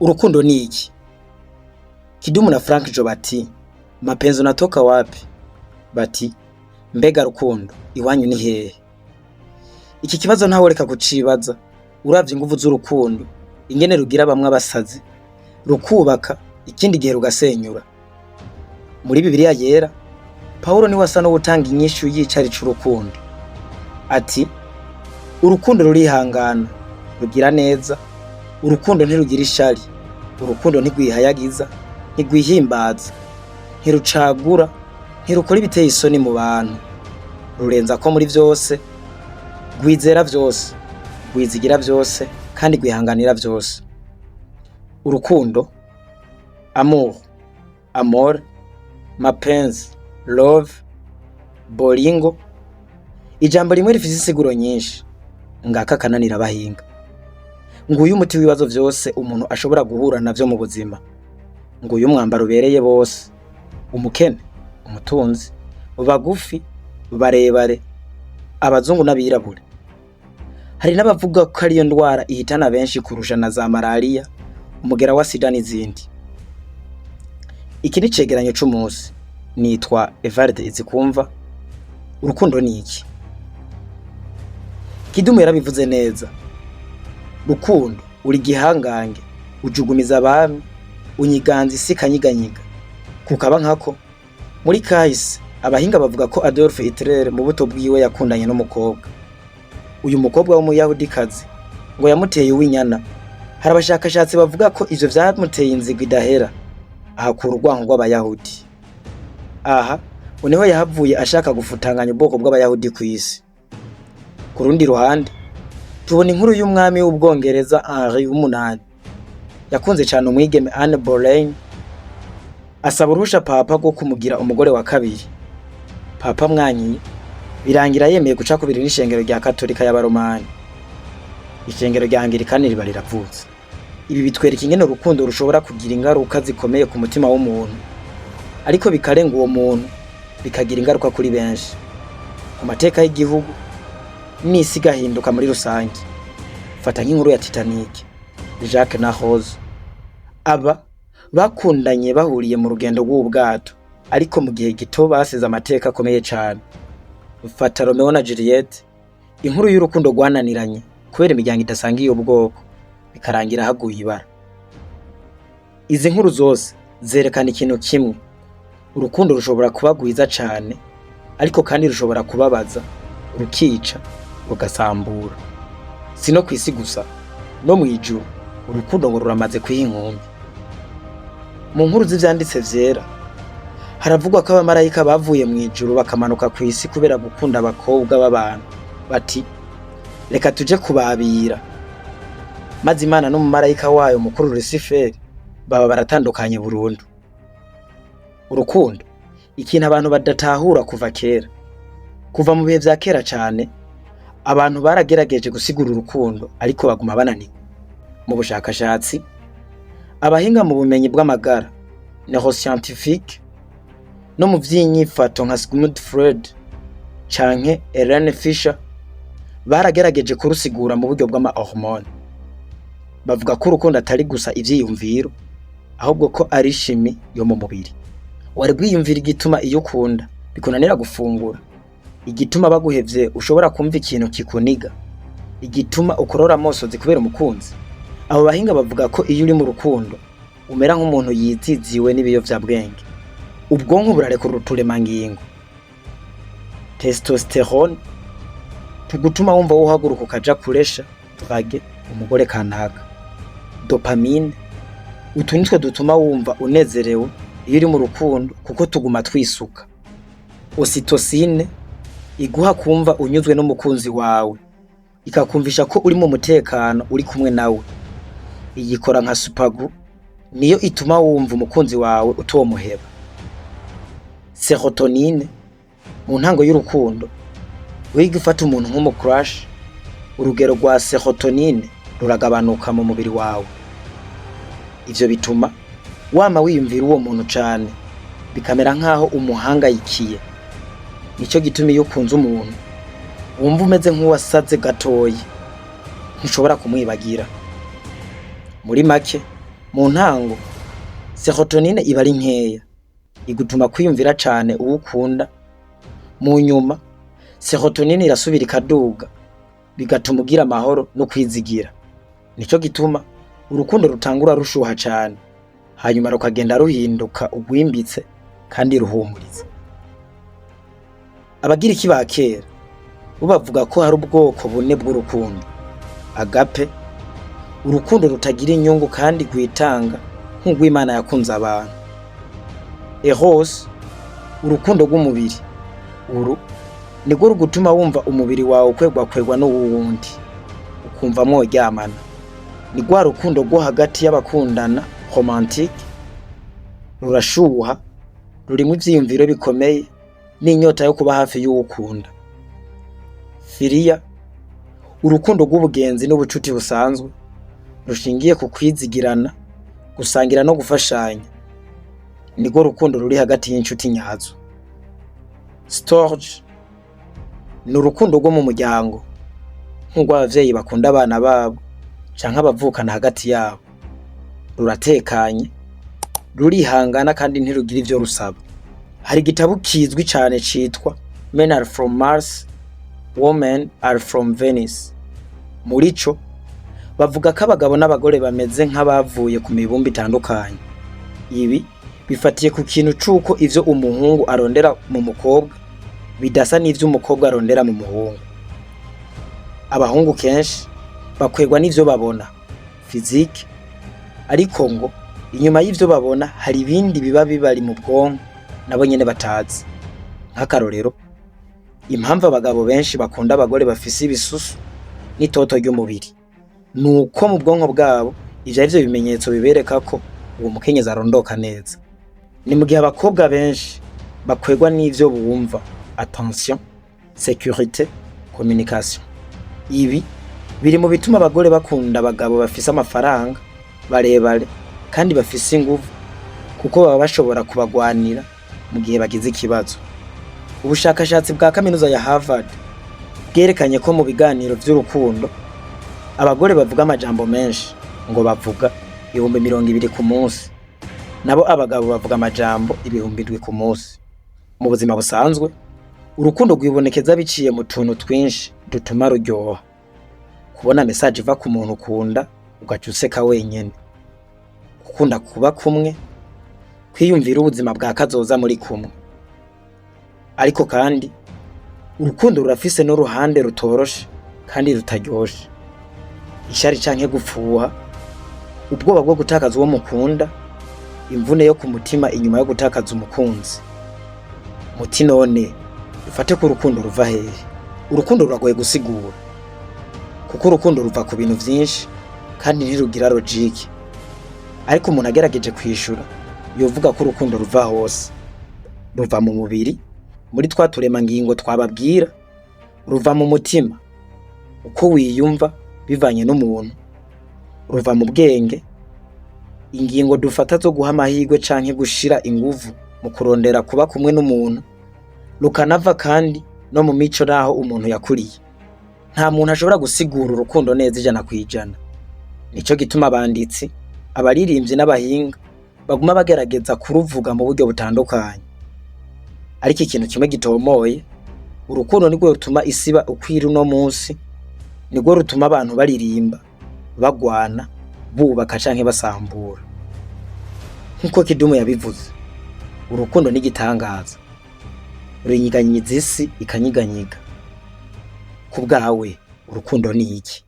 Urukundo ni iki? Kidumu na Frank Jo bati: "Mapenzi unatoka wapi?" Bati: "Mbega rukundo, iwanyu ni hehe?" Iki kibazo ntaworeka kucibaza uravye inguvu z'urukundo, ingene rugira bamwe abasazi, rukubaka, ikindi gihe rugasenyura. Muri Bibiliya Yera, Pawulo niwe asa n'uwutanga inyishu y'icari c'urukundo. Ati: "Urukundo rurihangana, rugira neza, urukundo ntirugira ishari, urukundo ntirwihayagiza, ntirwihimbaza, ntirucagura, ntirukora ibiteye isoni mu bantu, rurenza ko muri vyose, rwizera vyose, rwizigira vyose, kandi rwihanganira vyose." Urukundo, amour, amore, mapenzi, love, bolingo, ijambo rimwe rifise insiguro nyinshi. Ngaka akananira abahinga. Nguyu umuti w'ibibazo vyose umuntu ashobora guhura navyo mu buzima. Nguyu umwambaro ubereye bose, umukene, umutunzi, bagufi, barebare, abazungu n'abirabure. Hari n'abavuga ko ariyo ndwara ihitana benshi kurusha na za malariya, umugera wa sida n'izindi. Iki ni icegeranyo c'umunsi. Nitwa Evaride Izikumva. Urukundo ni iki? Kidumu yarabivuze neza: "Rukundo, uri igihangange, ujugumiza abami, unyiganza isi ikanyiganyiga." Kukaba nkako, muri kahise abahinga bavuga ko Adolf Hitler mu buto bwiwe yakundanye n'umukobwa. Uyu mukobwa w'umuyahudikazi ngo yamuteye uw'inyana. Hari abashakashatsi bavuga ko ivyo vyamuteye inzigo idahera, ahakura urwanko rw'abayahudi. Aha ngo niho yahavuye ashaka gufutanganya ubwoko bw'abayahudi kw'isi. Ku rundi ruhande, tubona inkuru y'umwami w'Ubwongereza Henri w'umunani. Yakunze cane umwigeme Anne Boleyn, asaba uruhusha papa rwo kumugira umugore wa kabiri. Papa amwankiye, birangira yemeye guca kubiri n'ishengero rya Katolika y'Abaromani. Ishengero rya Anglikani riba riravutse. Ibi bitwereka ingene urukundo rushobora kugira ingaruka zikomeye ku mutima w'umuntu, ariko bikarenga uwo muntu, bikagira ingaruka kuri benshi, ku mateka y'igihugu n'isi igahinduka muri rusange. Fata nk'inkuru ya Titanic, Jack na Rose. Aba bakundanye bahuriye mu rugendo rw'ubwato, ariko mu gihe gito basize amateka akomeye cane. Fata Romeo na Juliet, inkuru y'urukundo rwananiranye kubera imiryango idasangiye ubwoko, bikarangira haguye ibara. Izi nkuru zose zerekana ikintu kimwe: urukundo rushobora kuba rwiza cane, ariko kandi rushobora kubabaza, rukica, rugasambura. Si no kw'isi gusa, no mw'ijuru urukundo ngo ruramaze kwiha inkumbi. Mu nkuru z'ivyanditse vyera haravugwa ko abamarayika bavuye mw'ijuru bakamanuka kw'isi kubera gukunda abakobwa b'abantu, bati: "Reka tuje kubabira." Maze Imana n'umumarayika wayo mukuru Rusiferi baba baratandukanye burundu. Urukundo, ikintu abantu badatahura kuva kera. Kuva mu bihe vya kera cane, abantu baragerageje gusigura urukundo, ariko baguma bananirwa. Mu bushakashatsi, abahinga mu bumenyi bw'amagara, neuroscientifique, no mu vy'inyifato nka Sigmund Freud canke Helene Fisher baragerageje kurusigura mu buryo bw'ama hormone. Bavuga ko urukundo atari gusa ivyiyumviro, ahubwo ko ari chimie yo mu mubiri. Wari bwiyumvira igituma iyo ukunda bikunanira gufungura, igituma baguhevye ushobora kumva ikintu kikuniga, igituma ukorora amosozi kubera umukunzi? Abo bahinga bavuga ko iyo uri mu rukundo umera nk'umuntu yiziziwe n'ibiyovyabwenge. Ubwonko burarekura uturemangingo testosterone tugutuma wumva wohaguruka ukaja kuresha, draguer umugore kanaka. Dopamine, utu nitwo dutuma wumva unezerewe iyo uri mu rukundo kuko tuguma twisuka. Ocytocine iguha kumva unyuzwe n'umukunzi wawe, ikakumvisha ko uri mu mutekano uri kumwe nawe. Iyikora nka super glue, niyo ituma wumva umukunzi wawe utomuheba. Sérotonine, mu ntango y'urukundo, wiga ufata umuntu nk'umu crush, urugero rwa sérotonine ruragabanuka mu mubiri wawe. Ivyo bituma wama wiyumvira uwo muntu cane, bikamera nkaho umuhangayikiye. Nico gituma iyo ukunze umuntu wumva umeze nk'uwasaze gatoyi, ntushobora kumwibagira. Muri make, Mu ntango sérotonine iba ari nkeya, igutuma kwiyumvira cane uwo ukunda. Mu nyuma sérotonine irasubira ikaduga, bigatuma ugira amahoro no kwizigira. Nico gituma urukundo rutangura rushuha cane, hanyuma rukagenda ruhinduka ugwimbitse kandi ruhumuriza. Abagiriki ba kera bo bavuga ko hari ubwoko bune bw'urukundo: agape, urukundo rutagira inyungu kandi rwitanga nk'urw'Imana yakunze abantu; eros, urukundo rw'umubiri, uru nirwo rugutuma wumva umubiri wawe ukwegwakwegwa n'uwuwundi, ukumva mworyamana. Ni rwa rukundo rwo hagati y'abakundana, romantique, rurashuha, rurimwo ivyiyumviro bikomeye n'inyota yo kuba hafi y'uwo ukunda. Philia, urukundo rw'ubugenzi n'ubucuti busanzwe, rushingiye ku kwizigirana, gusangira no gufashanya. Nirwo rukundo ruri hagati y'incuti nyazo. Storge, ni urukundo rwo mu muryango, nk'urw'abavyeyi bakunda abana babo canke abavukana hagati yabo. Ruratekanye, rurihangana kandi ntirugira ivyo rusaba. Hari igitabo kizwi cane citwa Men Are From Mars, Women Are From Venus. Muri co bavuga ko abagabo n'abagore bameze nk'abavuye ku mibumbe itandukanye. Ibi bifatiye ku kintu c'uko ivyo umuhungu arondera mu mukobwa bidasa n'ivyo umukobwa arondera mu muhungu. Abahungu kenshi bakwegwa n'ivyo babona, physique, ariko ngo inyuma y'ivyo babona hari ibindi biba bibari mu bwonko nabo nyene batazi. Nk'akarorero, impamvu abagabo benshi bakunda abagore bafise ibisusu n'itoto ry'umubiri nuko mu bwonko bwabo ivyo arivyo bimenyetso bibereka ko uwo mukenyezi arondoka neza. Ni mu gihe abakobwa benshi bakwegwa n'ivyo bumva: attention, sécurité, communication. Ibi biri mu bituma abagore bakunda abagabo bafise amafaranga, barebare kandi bafise inguvu, kuko baba bashobora kubagwanira mu gihe bagize ikibazo. Ubushakashatsi bwa kaminuza ya Harvard bwerekanye ko mu biganiro vy'urukundo abagore bavuga amajambo menshi, ngo bavuga 20,000 ku munsi, nabo abagabo bavuga amajambo 7,000 ku munsi. Mu buzima busanzwe urukundo rwibonekeza biciye mu tuntu twinshi dutuma ruryoha: kubona message iva ku muntu ukunda ugaca useka wenyene, gukunda kuba kumwe, kwiyumvira ubuzima bwa kazoza muri kumwe. Ariko kandi urukundo rurafise n'uruhande rutoroshe kandi rutaryoshe: ishari canke gupfuha, ubwoba bwo gutakaza uwo mukunda, imvune yo ku mutima inyuma yo gutakaza umukunzi. Muti none dufate ko urukundo ruva hehe? Urukundo ruragoye gusigura, kuko urukundo ruva ku bintu vyinshi kandi ntirugira logique. Ariko umuntu agerageje kwishura yovuga ko urukundo ruva hose: ruva mu mubiri, muri twa turemangingo twababwira; ruva mu mutima, uko wiyumva bivanye n'umuntu; ruva mu bwenge, ingingo dufata zo guha amahirwe canke gushira inguvu mu kurondera kuba kumwe n'umuntu; rukanava kandi no mu mico n'aho umuntu yakuriye. Nta muntu ashobora gusigura urukundo neza 100%. Nico gituma abanditsi, abaririmbyi n'abahinga baguma bagerageza kuruvuga mu buryo butandukanye. Ariko ikintu kimwe gitomoye: urukundo nirwo rutuma isi iba uko iri uno munsi, nirwo rutuma abantu baririmba, bagwana, bubaka canke basambura. Nk'uko Kidumu yabivuze, urukundo n'igitangaza, runyiganyiza isi ikanyiganyiga. Ku bwawe urukundo ni iki?